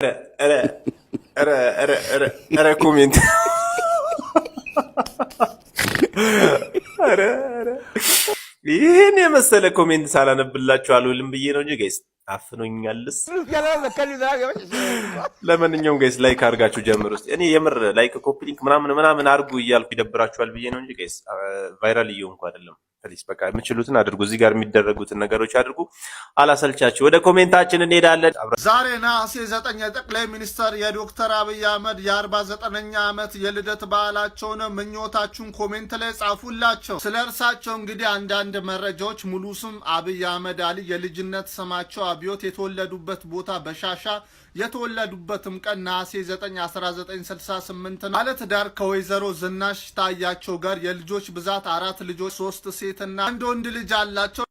ኧረ ኧረ ኧረ ኧረ ኧረ comment፣ ኧረ ኧረ ይህን የመሰለ comment ሳላነብላችሁ አልውልም ብዬ ነው እንጂ guys አፍኖኛልስ። ለማንኛውም guys like አድርጋችሁ ጀምሩ። እስኪ እኔ የምር like፣ copy link ምናምን ምናምን አድርጉ እያልኩ ይደብራችኋል ብዬ ነው እንጂ guys viral እየሆንኩ አይደለም። Please በቃ የምችሉትን አድርጉ። እዚህ ጋር የሚደረጉትን ነገሮች አድርጉ። አላሰልቻችሁ። ወደ comment ኣችን እንሄዳለን። ዛሬ ነሐሴ 9 የጠቅላይ ሚኒስትር የዶክተር አብይ አህመድ የ49ኛ ዓመት የልደት በዓላቸውን ምኞታችሁን comment ላይ ጻፉላቸው። ስለ እርሳቸው እንግዲህ አንዳንድ መረጃዎች፣ ሙሉ ስም አብይ አህመድ አሊ፣ የልጅነት ስማቸው አብዮት፣ የተወለዱበት ቦታ በሻሻ፣ የተወለዱበትም ቀን ነሐሴ 9 1968 ነው። ባለትዳር ከወይዘሮ ዝናሽ ታያቸው ጋር፣ የልጆች ብዛት አራት ልጆች፣ ሶስት ሴትና አንድ ወንድ ልጅ አላቸው።